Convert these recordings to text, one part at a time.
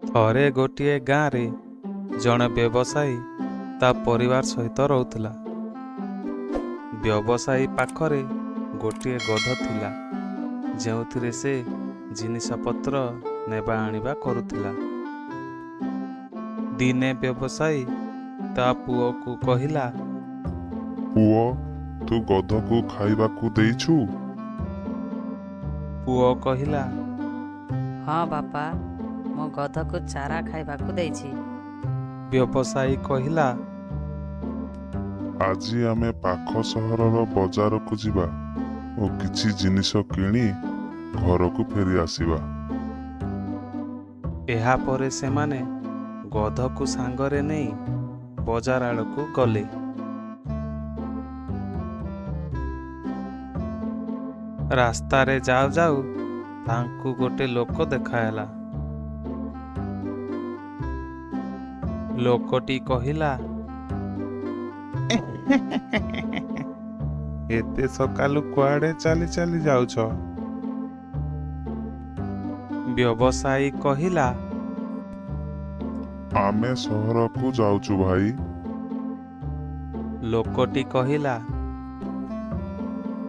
ଥରେ ଗୋଟିଏ ଗାଁରେ ଜଣେ ବ୍ୟବସାୟୀ ତା ପରିବାର ସହିତ ରହୁଥିଲା। ବ୍ୟବସାୟୀ ପାଖରେ ଗୋଟିଏ ଗଧ ଥିଲା, ଯେଉଁଥିରେ ସେ ଜିନିଷପତ୍ର ନେବା ଆଣିବା କରୁଥିଲା। ଦିନେ ବ୍ୟବସାୟୀ ତା ପୁଅକୁ କହିଲା, ପୁଅ, ତୁ ଗଧକୁ ଖାଇବାକୁ ଦେଇଛୁ? ପୁଅ କହିଲା, ହଁ ବାପା, ମୁଁ ଗଧକୁ ଚାରା ଖାଇବାକୁ ଦେଇଛି। ବ୍ୟବସାୟୀ କହିଲା, ଆଜି ଆମେ ପାଖ ସହରର ବଜାରକୁ ଯିବା ଓ କିଛି ଜିନିଷ କିଣି ଘରକୁ ଫେରି ଆସିବା। ଏହାପରେ ସେମାନେ ଗଧକୁ ସାଙ୍ଗରେ ନେଇ ବଜାର ଆଡ଼କୁ ଗଲେ। ରାସ୍ତାରେ ଯାଉ ଯାଉ ତାଙ୍କୁ ଗୋଟେ ଲୋକ ଦେଖାହେଲା। ଲୋକଟି କହିଲା, ଏତେ ସକାଳୁ କୁଆଡ଼େ ଚାଲି ଚାଲି ଯାଉଛ? ବ୍ୟବସାୟୀ କହିଲା, ଆମେ ସହରକୁ ଯାଉଛୁ ଭାଇ। ଲୋକଟି କହିଲା,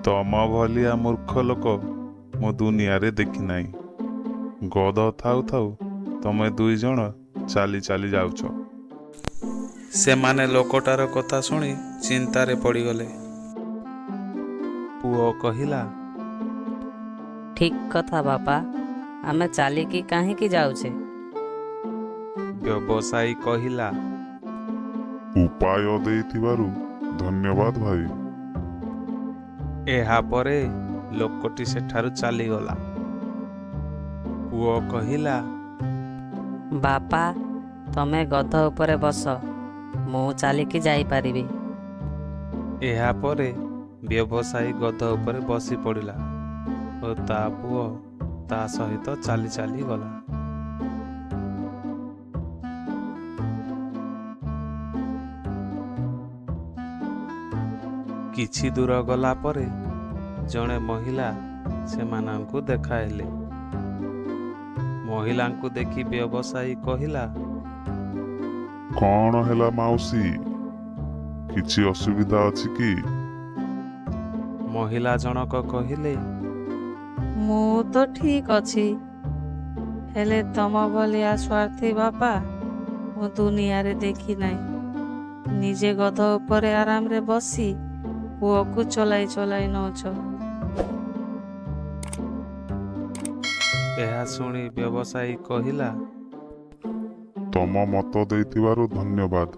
ତମ ଭଳିଆ ମୂର୍ଖ ଲୋକ ମୁଁ ଦୁନିଆରେ ଦେଖିନାହିଁ। ଗଧ ଥାଉ ଥାଉ ତମେ ଦୁଇ ଜଣ ଚାଲି ଚାଲି ଯାଉଛ। ସେମାନେ ଲୋକଟାର କଥା ଶୁଣି ଚିନ୍ତାରେ ପଡ଼ିଗଲେ। ପୁଅ କହିଲା, ଠିକ୍ କଥା ବାପା, ଆମେ ଚାଲିକି କାହିଁକି ଯାଉଛେ? ବ୍ୟବସାୟୀ କହିଲା, ଉପାୟ ଦେଇଥିବାରୁ ଧନ୍ୟବାଦ ଭାଇ। ଏହାପରେ ଲୋକଟି ସେଠାରୁ ଚାଲିଗଲା। ପୁଅ କହିଲା, ବାପା, ତମେ ଗଧ ଉପରେ ବସ, ମୁଁ ଚାଲିକି ଯାଇପାରିବି। ଏହାପରେ ବ୍ୟବସାୟୀ ଗଧ ଉପରେ ବସି ପଡ଼ିଲା ଓ ତା ପୁଅ ତା ସହିତ ଚାଲି ଚାଲି ଗଲା। କିଛି ଦୂର ଗଲା ପରେ ଜଣେ ମହିଳା ସେମାନଙ୍କୁ ଦେଖାହେଲେ। ମହିଳାଙ୍କୁ ଦେଖି ବ୍ୟବସାୟୀ କହିଲା, କଣ ହେଲା ମାଉସୀ, କିଛି ଅସୁବିଧା ଅଛି କି? ମହିଳା ଜଣକ କହିଲେ, ମୁଁ ତ ଠିକ୍ ଅଛି, ହେଲେ ତମ ଭଳିଆ ସ୍ୱାର୍ଥୀ ବାପା ମୁଁ ଦୁନିଆରେ ଦେଖି ନାହିଁ। ନିଜେ ଗଧ ଉପରେ ଆରାମରେ ବସି ପୁଅକୁ ଚଲାଇ ଚଲାଇ ନଉଛ। ଏହା ଶୁଣି ବ୍ୟବସାୟୀ କହିଲା, ତମ ମତ ଦେଇଥିବାରୁ ଧନ୍ୟବାଦ।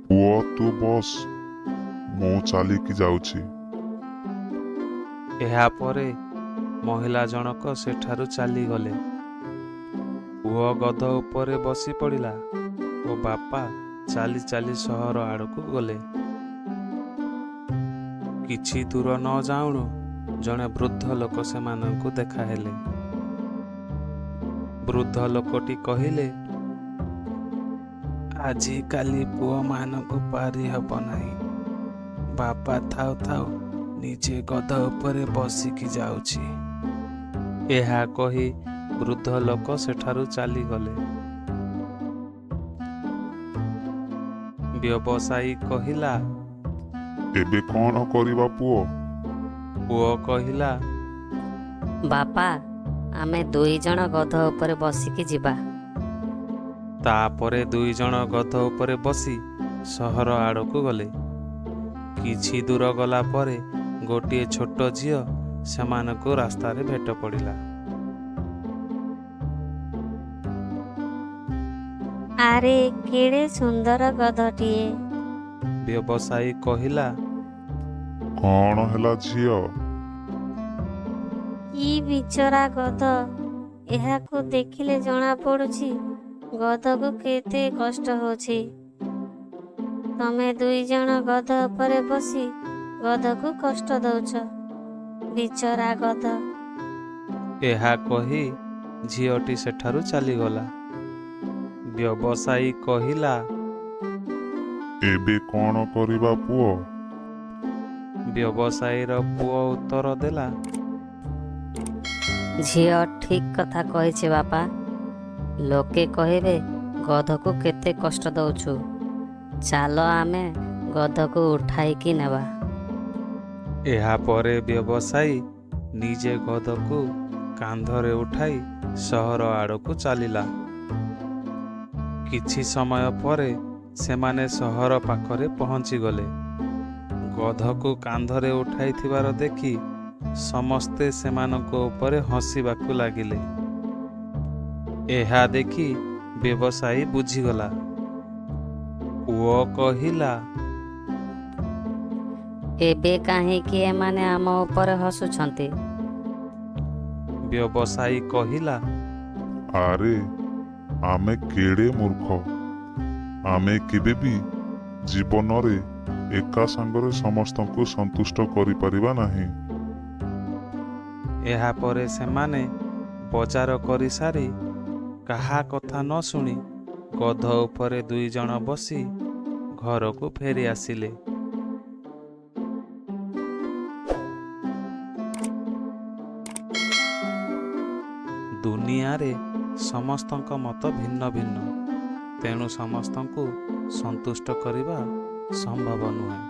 ପୁଅ, ତୁ ବସ, ମୁଁ ଚାଲିକି ଯାଉଛି। ଏହାପରେ ମହିଳା ଜଣକ ସେଠାରୁ ଚାଲିଗଲେ। ପୁଅ ଗଧ ଉପରେ ବସି ପଡ଼ିଲା ଓ ବାପା ଚାଲି ଚାଲି ସହର ଆଡ଼କୁ ଗଲେ। କିଛି ଦୂର ନ ଯାଉଣୁ ଜଣେ ବୃଦ୍ଧ ଲୋକ ସେମାନଙ୍କୁ ଦେଖାହେଲେ। ବୃଦ୍ଧ ଲୋକଟି କହିଲେ, ଆଜିକାଲି ପୁଅମାନଙ୍କୁ ପାରି ହେବ ନାହିଁ। ବାପା ଥାଉ ଥାଉ ନିଜେ ଗଧ ଉପରେ ବସିକି ଯାଉଛି। ଏହା କହି ବୃଦ୍ଧ ଲୋକ ସେଠାରୁ ଚାଲିଗଲେ। ବ୍ୟବସାୟୀ କହିଲା, ଏବେ କଣ କରିବା ପୁଅ? ପୁଅ କହିଲା, ବାପା, ଆମେ ଦୁଇ ଜଣ ଗଧ ଉପରେ ବସିକି ଯିବା। ତାପରେ ଦୁଇ ଜଣ ଗଧ ଉପରେ ବସି ସହର ଆଡ଼କୁ ଗଲେ। କିଛି ଦୂର ଗଲା ପରେ ଗୋଟିଏ ଛୋଟ ଝିଅ ସେମାନଙ୍କୁ ରାସ୍ତାରେ ଭେଟ ପଡ଼ିଲା। ଆରେ, କେଡ଼େ ସୁନ୍ଦର ଗଧଟିଏ! ବ୍ୟବସାୟୀ କହିଲା, କଣ ହେଲା ଝିଅ? କି ବିଚରା ଗଧ! ଏହାକୁ ଦେଖିଲେ ଜଣାପଡ଼ୁଛି ଗଧକୁ କେତେ କଷ୍ଟ ହେଉଛି। ତମେ ଦୁଇ ଜଣ ଗଧ ଉପରେ ବସି ଗଧକୁ କଷ୍ଟ ଦଉଛ। ବିଚରା ଗଧ! ଏହା କହି ଝିଅଟି ସେଠାରୁ ଚାଲିଗଲା। ବ୍ୟବସାୟୀ କହିଲା, ଏବେ କ'ଣ କରିବା ପୁଅ? ବ୍ୟବସାୟୀର ପୁଅ ଉତ୍ତର ଦେଲା, ଝିଅ ଠିକ୍ କଥା କହିଛି ବାପା। ଲୋକେ କହିବେ ଗଧକୁ କେତେ କଷ୍ଟ ଦଉଛୁ। ଚାଲ ଆମେ ଗଧକୁ ଉଠାଇକି ନେବା। ଏହାପରେ ବ୍ୟବସାୟୀ ନିଜେ ଗଧକୁ କାନ୍ଧରେ ଉଠାଇ ସହର ଆଡ଼କୁ ଚାଲିଲା। କିଛି ସମୟ ପରେ ସେମାନେ ସହର ପାଖରେ ପହଞ୍ଚିଗଲେ। ଗଧକୁ କାନ୍ଧରେ ଉଠାଇଥିବାର ଦେଖି ସମସ୍ତେ ସେମାନଙ୍କ ଉପରେ ହସିବାକୁ ଲାଗିଲେ। ଏହା ଦେଖି ବ୍ୟବସାୟୀ ବୁଝିଗଲା। ପୁଅ କହିଲା, ଏବେ କାହିଁକି ଏମାନେ ଆମ ଉପରେ ହସୁଛନ୍ତି? ବ୍ୟବସାୟୀ କହିଲା, ଆରେ, ଆମେ କେଡ଼େ ମୂର୍ଖ! ଆମେ କେବେ ବି ଜୀବନରେ ଏକା ସାଙ୍ଗରେ ସମସ୍ତଙ୍କୁ ସନ୍ତୁଷ୍ଟ କରିପାରିବା ନାହିଁ। ଏହାପରେ ସେମାନେ ବଜାର କରିସାରି କାହା କଥା ନ ଶୁଣି ଗଧ ଉପରେ ଦୁଇଜଣ ବସି ଘରକୁ ଫେରି ଆସିଲେ। ଦୁନିଆରେ ସମସ୍ତଙ୍କ ମତ ଭିନ୍ନ ଭିନ୍ନ, ତେଣୁ ସମସ୍ତଙ୍କୁ ସନ୍ତୁଷ୍ଟ କରିବା ସମ୍ଭବ ନୁହେଁ।